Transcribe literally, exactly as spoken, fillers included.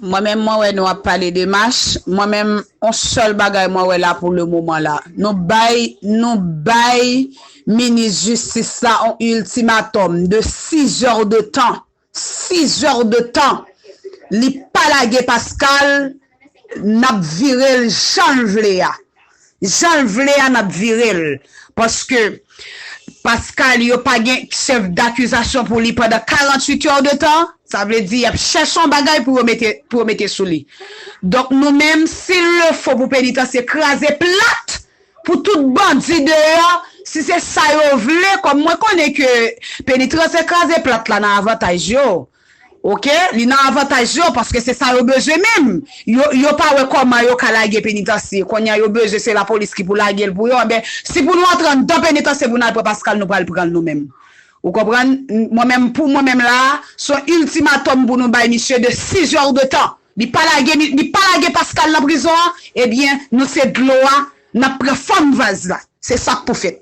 Mwen menm, mwen wè nou ap pale de mach. Mwen menm, on sèl bagay mwen wè la pou le moman la. Nou bay, nou bay minis jistis la on iltimatòm de sis zè de tan. Sis zè de tan. Li pa lage Pascal, n ap vire l jan l vle a. Jan l vle a, n ap vire l. Paske Pascal, yo pa gen chèf dakizasyon pou li pandan karanntuit è de tan. Sa vle di, y ap chèche yon bagay pou yo mete, pou yo mete sou li. Donk, nou menm, si l le fo pou penitansye kraze plat, pou tout bandi deyò, si se sa yo vle, kòm mwen konnen ke penitansye kraze plat la nan avantaj yo. Oke, li nan avantaj yo, paske se sa yo bezwen menm. Yo, yo pa wè kòman yo ka lage penitansye. Kounye a yo bezwen se lapolis ki pou lage l pou yo. Enben, si pou nou antre anndan penitansye pou n al pran Pascal, nou pral pran l nou menm. Ou konprann? Mwen menm, pou mwen menm la, se yon iltimatòm pou nou bay misye de sis zè de tan. Li pa lage, li pa lage Pascal nan prizon an, ebyen, nou se dlo a, n ap pran fòm vaz la. Se sa k pou fèt.